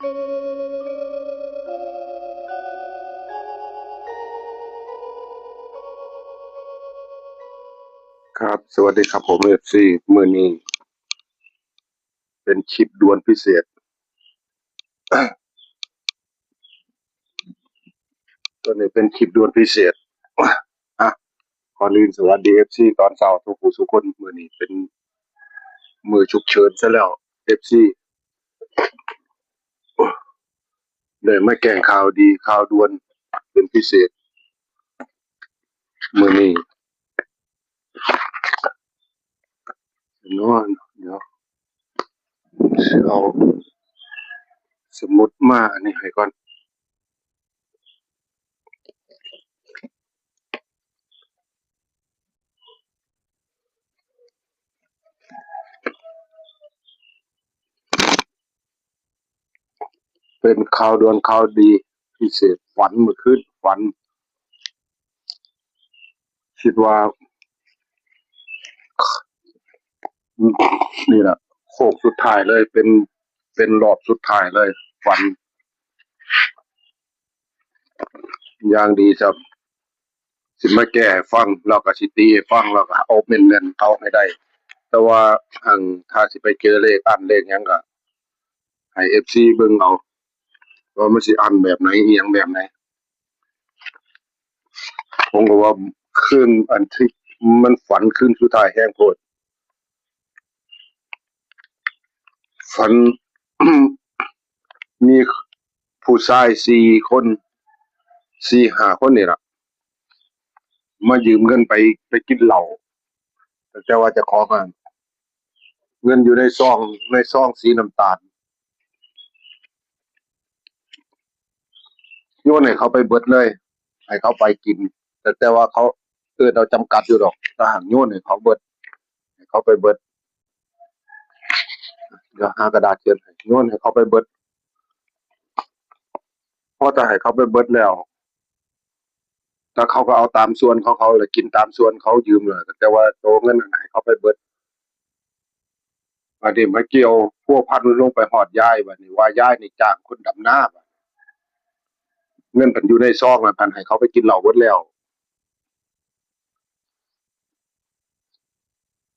ครับ สวัสดีครับผม เอฟซี มื้อนี้เป็นคลิปด่วนพิเศษ ตัวนี้เป็นคลิปด่วนพิเศษ อ่ะ ก่อนอื่นสวัสดี เอฟซี ตอนเช้าทุกผู้ทุกคน มื้อนี้เป็นมื้อฉุกเฉินซะแล้ว เอฟซี ได้มาแจ้งข่าวดี ข่าวด่วนเป็นพิเศษ มื้อนี้ นอน เดี๋ยว สิเอาสมุดมาอันนี้ให้ก่อน เป็นข่าวด่วนข่าวดีพิเศษ ฝันเมื่อคืน ฝัน คิดว่า นี่ล่ะ โค้งสุดท้ายเลย เป็น เป็นรอบสุดท้ายเลย ฝัน อย่างดีจะ สิมาแก้ให้ฟัง แล้วก็สิตีให้ฟัง แล้วก็เอาแม่นๆ เอาให้ได้ แต่ว่า อัน ถ้าสิไปเจอเลขอั้นเลขหยังก็ให้ เอฟซี เบิ่งเอา ว่ามันสิอั้นแบบไหน อีหยังแบบไหน ผมก็ว่าคืนอันที่มันฝันคืนสุดท้ายแฮงโพด ฝัน มีผู้ชายสี่คน สี่ห้าคนนี่ล่ะ มายืมเงินไป ไปกินเหล้า แต่ว่าเจ้าของอะ เงินอยู่ในซอง ในซองสีน้ำตาล โยนให้เขาไปเบิดเลย ให้เขาไปกิน แต่ แต่ว่าเขา เออ เราจำกัดอยู่ดอก ถ้าหากโยนให้เขาเบิด ให้เขาไปเบิด เดี๋ยวหากระดาษเขียนให้ โยนให้เขาไปเบิด พอจะให้เขาไปเบิดแล้ว แล้วเขาก็เอาตามส่วนของเขา แล้วกินตามส่วนเขายืมเลย แต่ว่าโตเงินนั้นให้เขาไปเบิด บัดนี้มาเกี่ยวพัวพันลงไปฮอดยาย บัดนี้ว่ายายนี่จ้างคนดำนา บัดเงินเพิ่นอยู่ในซองนั้น เพิ่นให้เขาไปกินเหล้าเบิดแล้ว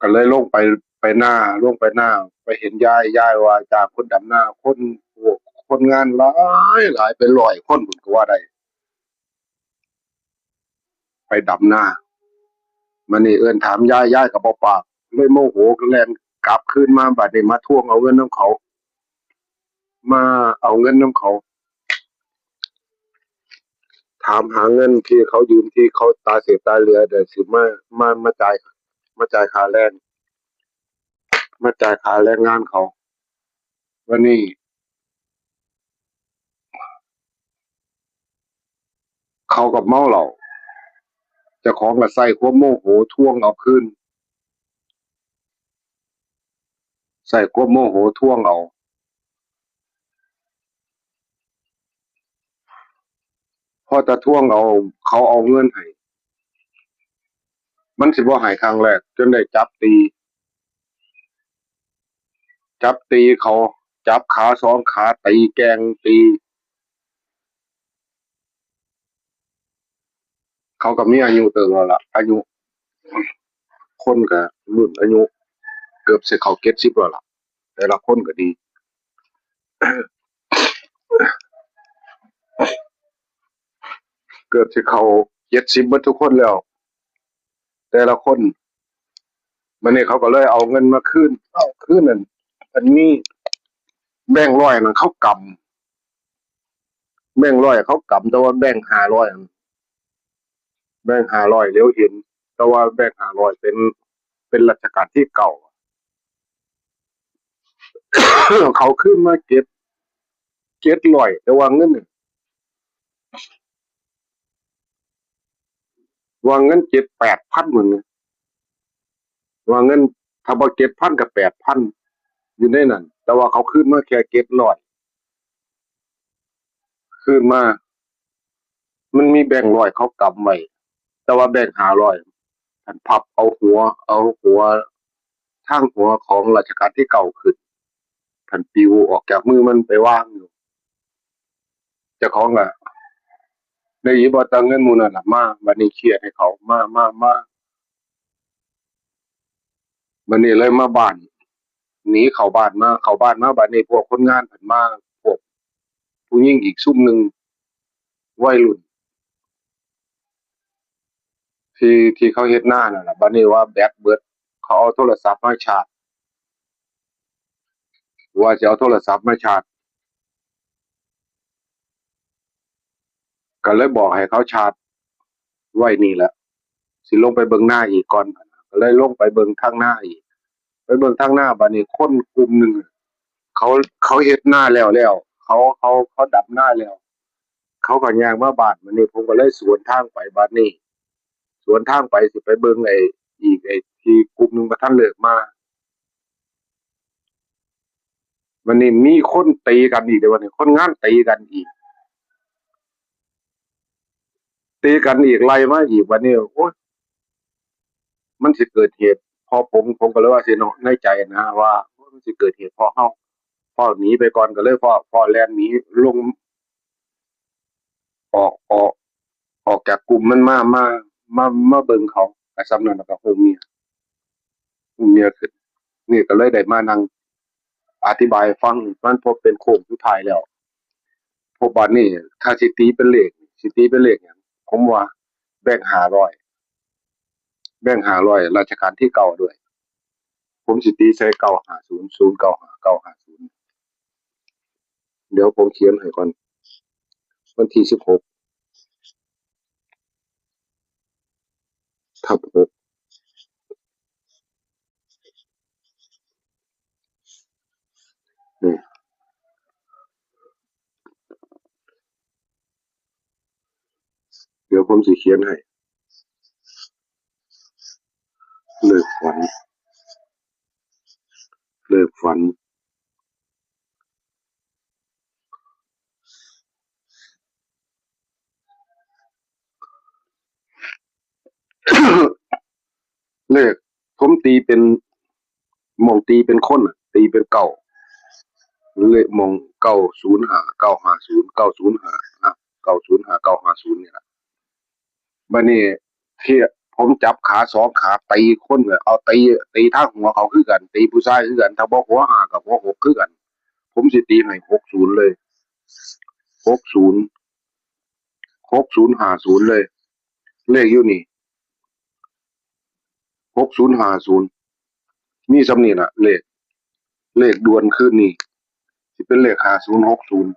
ก็เลยลงไป ไปนา ลงไปนา ไปเห็นยาย ยายว่าจ้างคนดำนา คน โอ้ คนงานหลายหลาย เป็นร้อยคนพุ้นก็ว่าได้ ไปดำนา มานี่เอิ้นถามยาย ยายก็บ่ปาก เลยโมโหก็แล่นกลับคืนมา บัดนี้มาทวงเอาเงินนำเขา มาเอาเงินนำเขา ถามหาเงินที่เขายืม ที่เขาตาเศษตาเหลือ เดี๋ยวสิมา มา มาจ่าย มาจ่ายค่าแรง มาจ่ายค่าแรงงานเขา บัดนี้ เขาก็เมาเหล้า เจ้าของก็ใช้ความโมโหทวงเอาคืน ใช้ความโมโหทวงเอา พอจะทวงเอา เขาเอาเงินให้ มันสิบ่ให้ครั้งแรก จนได้จับตี จับตีเขา จับขาสองขา ตีแกว่ง ตี เขาก็มีอายุเติบแล้วล่ะ อายุ คนก็รุ่นอายุเกือบสิเข้าเจ็ดสิบแล้วล่ะ แต่ละคนก็ดี เกือบสิเข้าเจ็ดสิบเบิดทุกคนแล้ว แต่ละคน บัดนี้เขาก็เลยเอาเงินมาคืน เอาคืนนั่น อันนี้แบงค์ร้อยนั่นเขากำ แบงค์ร้อยเขากำ แต่ว่าแบงค์ห้าร้อยนั่น แบงค์ห้าร้อยเหลียวเห็น แต่ว่าแบงค์ห้าร้อยเป็น เป็นรัชกาลที่เก้า เขาคืนมาเจ็ด เจ็ดร้อย แต่ว่าเงิน ว่าเงินเจ็ดแปดพันหมื่น ว่าเงิน ถ้าบ่เจ็ดพันก็แปดพัน อยู่ในนั้น แต่ว่าเขาคืนมาแค่เจ็ดร้อย คืนมา มันมีแบงค์ร้อยเขากำไว้ แต่ว่าแบงค์ห้าร้อย ท่านพับเอาหัว เอาหัว ทางหัวของรัชกาลที่เก้าขึ้น ท่านปลิวออกจากมือมันไปวางอยู่ ຈົ້າຂອງກໍໄດ້ຍິນວ່າຕາເງິນໝູ່ນັ້ນລະມາ ບັດນີ້ເຄຍໃຫ້ເຂົາ ມາ ມາ ມາ ບັດນີ້ເລີຍມາບ້ານ ໜີເຂົ້າບ້ານມາ ເຂົ້າບ້ານມາ ບັດນີ້ພວກຄົນງານເພິ່ນມາ ພວກຜູ້ຍິງອີກຊຸມໜຶ່ງ ໄວລຸ້ນ ທີ່ ທີ່ເຂົາເຮັດນານັ້ນລະ ບັດນີ້ວ່າແບັດເບິດ ເຂົາເອົາໂທລະສັບມາຊາດ ວ່າຊິເອົາໂທລະສັບມາຊາດ ກໍເລີຍບອກໃຫ້ເຂົາຊາດໄວ້ນີ້ແຫຼະ ຊິລົງໄປເບິ່ງນາອີກກ່ອນ ກໍເລີຍລົງໄປເບິ່ງທາງນາອີກ ໄປເບິ່ງທາງນາ ບັດນີ້ຄົນກຸ່ມໜຶ່ງ ເຂົາ ເຂົາເຮັດນາແລ້ວ ແລ້ວ ເຂົາ ເຂົາ ເຂົາດຳນາແລ້ວ ເຂົາກໍຍ່າງມາບ້ານ ບັດນີ້ຜົມກໍເລີຍສວນທາງໄປ ບັດນີ້ສວນທາງໄປຊິໄປເບິ່ງໄອ້ ອີກໄອ້ທີ່ກຸ່ມໜຶ່ງບໍ່ທັນເລີກມາ ບັດນີ້ມີຄົນຕີກັນອີກເດ້ ບັດນີ້ຄົນງານຕີກັນອີກ ຕີກັນອີກ ໄລ່ມາອີກ ບັດນີ້ ໂອ້ຍ ມັນຊິເກີດເຫດ ເພາະຜົມ ຜົມກໍເລີຍວ່າຊິເນາະ ໃນໃຈນະວ່າ ໂອ້ຍ ມັນຊິເກີດເຫດເພາະເຮົາ ຟ້າວໜີໄປກ່ອນ ກໍເລີຍຟ້າວ ຟ້າວແລ່ນໜີລົງ ອອກ ອອກ ອອກຈາກກຸ່ມມັນມາ ມາ ມາ ມາເບິ່ງເຂົາ ກໍສ່ຳນັ້ນ ແລ້ວກໍໂຮມເມຍ ໂຮມເມຍຂຶ້ນ ນີ້ກໍເລີຍໄດ້ມານັ່ງອະທິບາຍໃຫ້ຟັງ ມັນພໍເປັນໂຄ້ງສຸດທ້າຍແລ້ວ ເພາະບາດນີ້ຖ້າຊິຕີເປັນເລກ ຊິຕີເປັນເລກຫຍັງ ຜົມວ່າແບງຫ້າຮ້ອຍ ແບງຫ້າຮ້ອຍ ລາຊະການທີເກົ້າດ້ວຍ ຜົມຊິຕີໃສ່ເກົ້າຫ້າສູນ ສູນເກົ້າຫ້າ ເກົ້າຫ້າສູນ ດຽວຜົມຂຽນໃຫ້ກ່ອນ ວັນທີສິບຫົກ ທັບຫົກ ນີ້ ດຽວຜົມຊິຂຽນໃຫ້ ເລີກຝັນ ເລີກຝັນ ເລກ ຜົມຕີເປັນ ໝ່ອງຕີເປັນຄົນ ຕີເປັນເກົ້າ ເລກໝ່ອງເກົ້າສູນຫ້າ ເກົ້າຫ້າສູນ ເກົ້າສູນຫ້າ ເກົ້າສູນຫ້າ ເກົ້າຫ້າສູນນີ້ລະ ບາດນີ້ທີ່ຜົມຈັບຂາສອງຂາ ຕີຄົນ ເອົາຕີ ຕີທາງຫົວເຂົາຄືກັນ ຕີຜູ້ຊາຍຄືກັນ ຖ້າບໍ່ຫົວຫ້າກໍຫົວຫົກຄືກັນ ຜົມຊິຕີໃຫ້ຫົກສູນເລີຍ ຫົກສູນ ຫົກສູນຫ້າສູນເລີຍ ເລກຢູ່ນີ້ ຫົກສູນຫ້າສູນ ມີສ່ຳນີ້ລະ ເລກ ເລກດ່ວນຄືນນີ້ ຊິເປັນເລກຫ້າສູນ ຫົກສູນ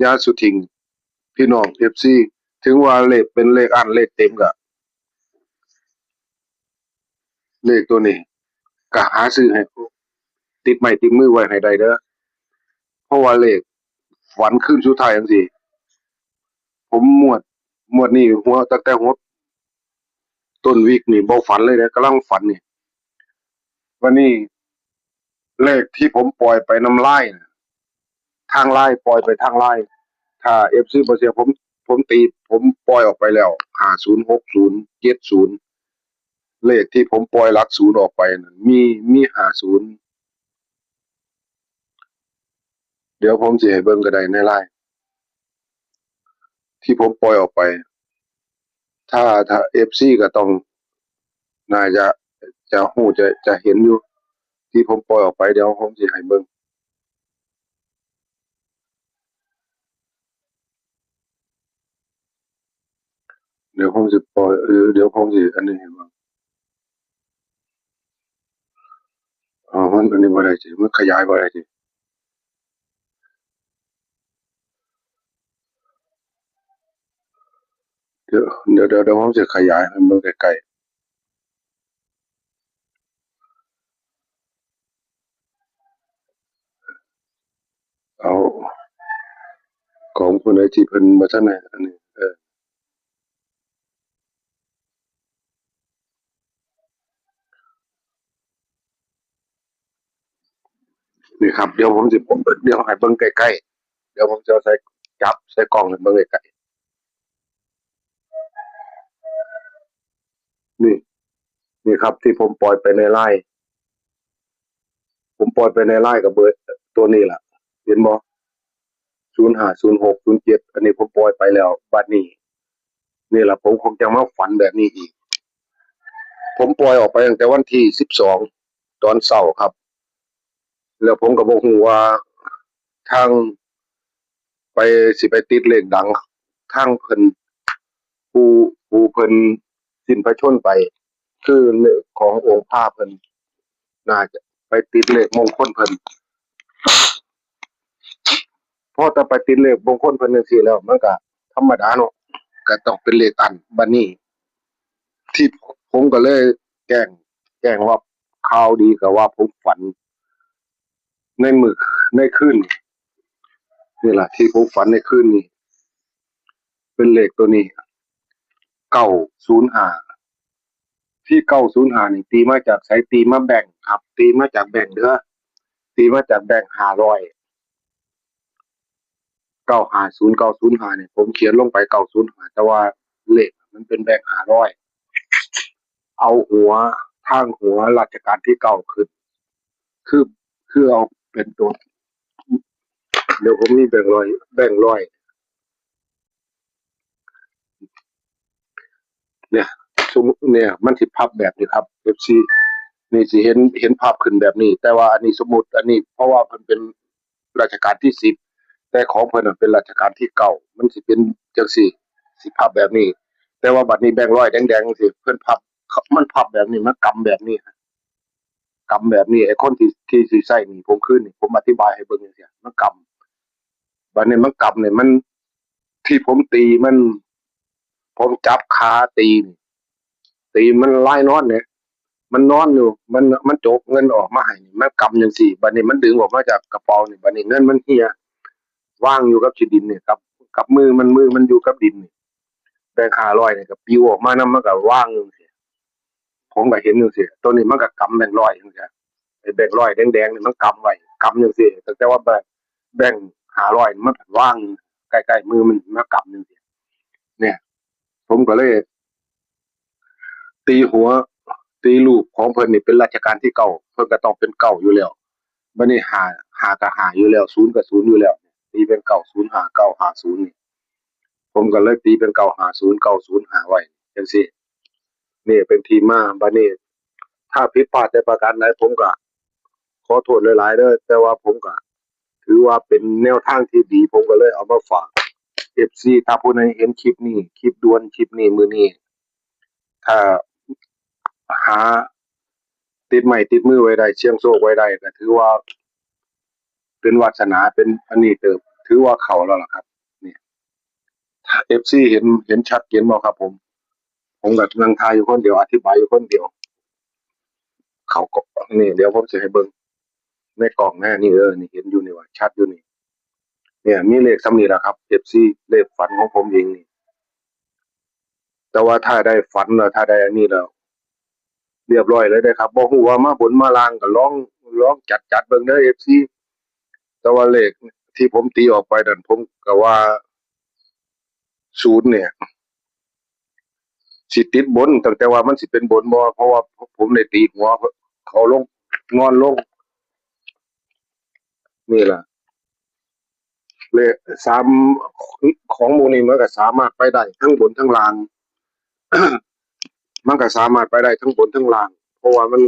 ຢ່າສຸຖິ້ມ ພີ່ນ້ອງເອັຟຊີ ເຖິງວ່າເລກເປັນເລກອັ້ນ ເລກເຕັມ ກະ ເລກໂຕນີ້ ກະຫາຊື້ໃຫ້ ຕິດໄມ້ຕິດມືໄວ້ໃຫ້ໄດ້ເດີ ເພາະວ່າເລກຝັນຄືນສຸດທ້າຍຈັ່ງຊີ້ ຜົມງວດ ງວດນີ້ຫົວ ຕັ້ງແຕ່ຫົວ ຕົ້ນວິກນີ້ບໍ່ຝັນເລີຍເດ້ ກຳລັງຝັນນີ້ ບາດນີ້ເລກທີ່ຜົມປ່ອຍໄປນຳລາຍນະ ທາງລາຍ ປ່ອຍໄປທາງລາຍ ຖ້າເອັຟຊີບໍ່ເຊື່ອ ຜົມ ຜົມຕີ ຜົມປ່ອຍອອກໄປແລ້ວ ຫ້າສູນ ຫົກສູນ ເຈັດສູນ ເລກທີ່ຜົມປ່ອຍຫຼັກສູນອອກໄປນັ້ນ ມີ ມີຫ້າສູນ ດຽວຜົມຊິໃຫ້ເບິ່ງກໍໄດ້ໃນລາຍ ທີ່ຜົມປ່ອຍອອກໄປ ຖ້າ ຖ້າເອັຟຊີກໍຕ້ອງ ໜ້າຈະ ຈະຮູ້ ຈະ ຈະເຫັນຢູ່ ທີ່ຜົມປ່ອຍອອກໄປ ດຽວຜົມຊິໃຫ້ເບິ່ງ ດຽວຜົມຊິປ່ອຍ ເອີ ດຽວຜົມຊິອັນນີ້ໃຫ້ເບິ່ງ ເອົາ ມັນອັນນີ້ບໍ່ໄດ້ຕິ ມັນຂະຫຍາຍບໍ່ໄດ້ຕິ ດຽວ ດຽວ ດຽວ ດຽວຜົມຊິຂະຫຍາຍໃຫ້ເບິ່ງໃກ້ໆ ເອົາ ຂອງຜູ້ໃດທີ່ເພິ່ນບໍ່ທັນໄດ້ອັນນີ້ ເອີ ນີ້ຄັບ ດຽວຜົມຊິ ດຽວໃຫ້ເບິ່ງໃກ້ໆ ດຽວຜົມຈະເອົາໃສ່ ຈັບໃສ່ກ້ອງໃຫ້ເບິ່ງໃກ້ໆ ນີ້ ນີ້ຄັບ ທີ່ຜົມປ່ອຍໄປໃນລາຍ ຜົມປ່ອຍໄປໃນລາຍກໍເບີຕົວນີ້ລະ ເຫັນບໍ່? ສູນຫ້າ ສູນຫົກ ສູນເຈັດ ອັນນີ້ ຜົມປ່ອຍໄປແລ້ວ. ບັດນີ້ ນີ້ລະ ຜົມຄົງຈະມາຝັນແບບນີ້ອີກ. ຜົມປ່ອຍອອກໄປຕັ້ງແຕ່ວັນທີສິບສອງ ຕອນເຊົ້າຄັບ ແລ້ວຜົມກໍບໍ່ຮູ້ວ່າທາງ ໄປ ຊິໄປຕິດເລກດັງ ທາງເພິ່ນ ຜູ້ ຜູ້ເພິ່ນສິ້ນພະຊົນໄປ ຄືເລກຂອງອົງພະເພິ່ນ ໜ້າຈະໄປຕິດເລກມົງຄົນເພິ່ນ. ພໍແຕ່ໄປຕິດເລກມົງຄົນເພິ່ນຈັ່ງຊີ້ແລ້ວ ມັນກະທຳມະດາເນາະ ກະຕ້ອງເປັນເລກອັນ. ບັດນີ້ ທີ່ ຜົມກໍເລີຍແຈ້ງ ແຈ້ງວ່າຂ່າວດີກໍວ່າ ຜົມຝັນ ໃນມື້ ໃນຄືນນີ້ ນີ້ລະ ທີ່ຜົມຝັນໃນຄືນນີ້ ເປັນເລກໂຕນີ້ ເກົ້າສູນຫ້າ. ທີ່ເກົ້າສູນຫ້ານີ້ ຕີມາຈາກໃສ? ຕີມາແບງຄັບ ຕີມາຈາກແບງເດີ້ ຕີມາຈາກແບງຫ້າຮ້ອຍ ເກົ້າຫ້າສູນ ເກົ້າສູນຫ້ານີ້ ຜົມຂຽນລົງໄປເກົ້າສູນຫ້າ ແຕ່ວ່າເລກມັນເປັນແບງຫ້າຮ້ອຍ ເອົາຫົວ ທາງຫົວລັດຊະການທີເກົ້າຂຶ້ນ ຄື ຄືເອົາເປັນຕົວ ດຽວ ຜົມມີແບງຮ້ອຍ ແບງຮ້ອຍ ເນຍ ສົມມຸດເນຍ ມັນຊິພັບແບບນີ້ຄັບ ເອັຟຊີ ນີ້ຊິເຫັນ ເຫັນພາບຂຶ້ນແບບນີ້ ແຕ່ວ່າອັນນີ້ສົມມຸດ ອັນນີ້ ເພາະວ່າເພິ່ນເປັນ ລັດຊະການທີສິບ ແຕ່ຂອງເພິ່ນນະເປັນລັດຊະການທີເກົ້າ ມັນຊິເປັນຈັ່ງຊີ້ ຊິພັບແບບນີ້. ແຕ່ວ່າບັດນີ້ແບງຮ້ອຍແດງໆ ຈັ່ງຊີ້ ເພິ່ນພັບ ມັນພັບແບບນີ້ ມັນກຳແບບນີ້ ກຳແບບນີ້. ໄອ້ຄົນທີ່ ທີ່ ທີ່ໃຊ້ໜີ້ຜົມຄືນນີ້ ຜົມອະທິບາຍໃຫ້ເບິ່ງຈັ່ງຊີ້ ມັນກຳ ບັດນີ້ມັນກຳນີ້ ມັນ ທີ່ຜົມຕີມັນ ຜົມຈັບຂາຕີນີ້ ຕີມັນລາຍນອນເດ້ ມັນນອນຢູ່ ມັນ ມັນຈົກເງິນອອກມາໃຫ້ນີ້ ມັນກຳຈັ່ງຊີ້ ບັດນີ້ມັນດຶງອອກມາຈາກກະເປົານີ້ ບັດນີ້ເງິນມັນເຮ່ຍ ວາງຢູ່ກັບຂີ້ດິນນີ້ ກັບ ກັບມືມັນ ມືມັນຢູ່ກັບດິນນີ້ ແບງຫ້າຮ້ອຍນີ້ກໍປິວອອກມານຳ ມັນກໍວາງຢູ່ຈັ່ງຊີ້ ຜົມກໍເຫັນຈັ່ງຊີ້ ໂຕນີ້ມັນກໍກຳແບງຮ້ອຍຈັ່ງຊີ້ ໄອ້ແບງຮ້ອຍແດງໆນີ້ມັນກຳໄວ້ ກຳຈັ່ງຊີ້ ແຕ່ວ່າແບງ ແບງຫ້າຮ້ອຍມັນພັດວາງໃກ້ໆມືມັນ ມາກຳຈັ່ງຊີ້ ເນຍ ຜົມກໍເລີຍຕີຫົວ ຕີຮູບຂອງເພິ່ນນີ້ເປັນລັດຊະການທີເກົ້າ ເພິ່ນກໍຕ້ອງເປັນເກົ້າຢູ່ແລ້ວ ບັດນີ້ຫ້າ ຫ້າກໍຫ້າຢູ່ແລ້ວ ສູນກໍສູນຢູ່ແລ້ວ ຕີເປັນເກົ້າສູນຫ້າ ເກົ້າຫ້າສູນນີ້ ຜົມກໍເລີຍຕີເປັນເກົ້າຫ້າສູນ ເກົ້າສູນຫ້າໄວ້ຈັ່ງຊີ້ ນີ້ເປັນທີ່ມາ. ບັດນີ້ຖ້າຜິດພາດແຕ່ປະການໃດ ຜົມກໍຂໍໂທດຫຼາຍໆເດີ້ ແຕ່ວ່າຜົມກໍຖືວ່າເປັນແນວທາງທີ່ດີ ຜົມກໍເລີຍເອົາມາຝາກເອັຟຊີ ຖ້າຜູ້ໃດເຫັນຄລິບນີ້ ຄລິບດ່ວນ ຄລິບນີ້ ມື້ນີ້ ຖ້າຫາຕິດໄມ້ຕິດມືໄວ້ໄດ້ ສ່ຽງໂຊກໄວ້ໄດ້ ກໍຖືວ່າເປັນວາສະໜາ ເປັນອັນນີ້ເຕີບ ຖືວ່າເຂົ້າແລ້ວລະຄັບ. ນີ້ ເອັຟຊີ ເຫັນ ເຫັນຊັດເຈນບໍ່ຄັບຜົມ? ຜົມກໍນັ່ງຖ່າຍຢູ່ຄົນດຽວ ອະທິບາຍຢູ່ຄົນດຽວ ເຂົ້າກໍ ນີ້ ດຽວຜົມຊິໃຫ້ເບິ່ງໃນກ້ອງນະ ນີ້ ເອີ ນີ້ເຫັນຢູ່ນີ້ວ່າ ຊັດຢູ່ນີ້ ເນຍ ມີເລກສ່ຳນີ້ລະຄັບ ເອັຟຊີ ເລກຝັນຂອງຜົມເອງນີ້ ແຕ່ວ່າຖ້າໄດ້ຝັນແລ້ວ ຖ້າໄດ້ອັນນີ້ແລ້ວ ລຽບຮ້ອຍເລີຍເດ້ຄັບ ບໍ່ຮູ້ວ່າມາບົນມາລ່າງ ກໍລອງ ລອງຈັດ ຈັດເບິ່ງເດີ້ ເອັຟຊີ ແຕ່ວ່າເລກທີ່ຜົມຕີອອກໄປນັ້ນ ຜົມກໍວ່າສູນເນຍ ຊິຕິດບົນ ຕັ້ງແຕ່ວ່າມັນຊິເປັນບົນບໍ່ ເພາະວ່າຜົມໄດ້ຕີຫົວເຂົາລົງ ງອນລົງ ນີ້ລະ ເລກສາມ ຂອງໝູ່ນີ້ມັນກໍສາມາດໄປໄດ້ທັງບົນທັງລ່າງ ມັນກໍສາມາດໄປໄດ້ທັງບົນທັງລ່າງ ເພາະວ່າມັນ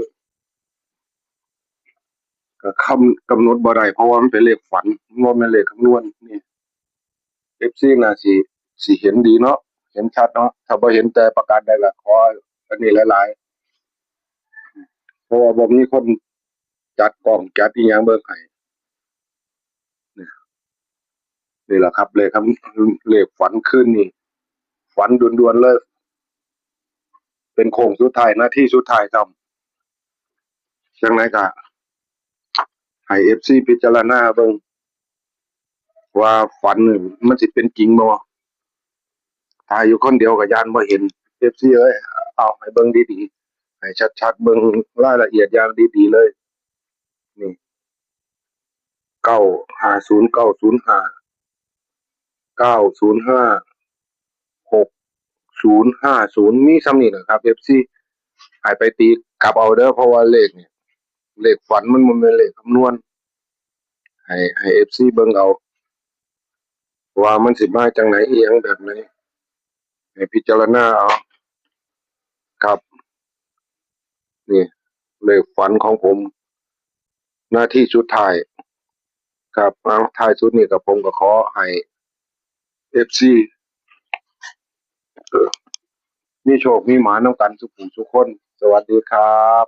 ກໍຄຳ ກຳນົດບໍ່ໄດ້ ເພາະວ່າມັນເປັນເລກຝັນ ມັນບໍ່ແມ່ນເລກຄຳນວນ. ນີ້ ເອັຟຊີ ໜ້າຊິ ຊິເຫັນດີເນາະ ເຫັນຊັດເນາະ ຖ້າບໍ່ເຫັນແຕ່ປະການໃດກໍຂໍອັນນີ້ຫຼາຍໆ ເພາະວ່າບໍ່ມີຄົນຈັດກ້ອງຈັດອີ່ຫຍັງເບິ່ງໃຫ້. ນີ້ ນີ້ລະຄັບ ເລກຄຳ ເລກຝັນຄືນນີ້ ຝັນດ່ວນໆເລີຍ ເປັນໂຄ້ງສຸດທ້າຍ ນາທີສຸດທ້າຍຊ້ຳ ຈັ່ງໃດກໍໃຫ້ເອັຟຊີພິຈາລະນາເບິ່ງວ່າຝັນນີ້ມັນຊິເປັນຈິງບໍ່ ຖ້າຢູ່ຄົນດຽວກໍຢ້ານບໍ່ເຫັນ ເອັຟຊີເອີຍ ເອົາໃຫ້ເບິ່ງດີໆ ໃຫ້ຊັດໆ ເບິ່ງລາຍລະອຽດຢ່າງດີໆເລີຍ ນີ້ ເກົ້າຫ້າສູນ ເກົ້າສູນຫ້າ ເກົ້າສູນຫ້າ ຫົກສູນຫ້າສູນ ມີສ່ຳນີ້ລະຄັບ ເອັຟຊີ ໃຫ້ໄປຕີກັບເອົາເດີ້ ເພາະວ່າເລກນີ້ ເລກຝັນມັນບໍ່ແມ່ນເລກຄຳນວນ ໃຫ້ ໃຫ້ເອັຟຊີເບິ່ງເອົາ ວ່າມັນຊິມາຈັ່ງໃດ ອີ່ຫຍັງແບບໃດ ໃຫ້ພິຈາລະນາເອົາ ຄັບ. ນີ້ເລກຝັນຂອງຜົມ ນາທີສຸດທ້າຍ ຄັບ. ເອົາ ທ້າຍສຸດນີ້ກໍ ຜົມກໍຂໍໃຫ້ເອັຟຊີ ເອີ ມີໂຊກມີໝານນຳກັນທຸກຜູ້ທຸກຄົນ. ສະຫວັດດີຄັບ.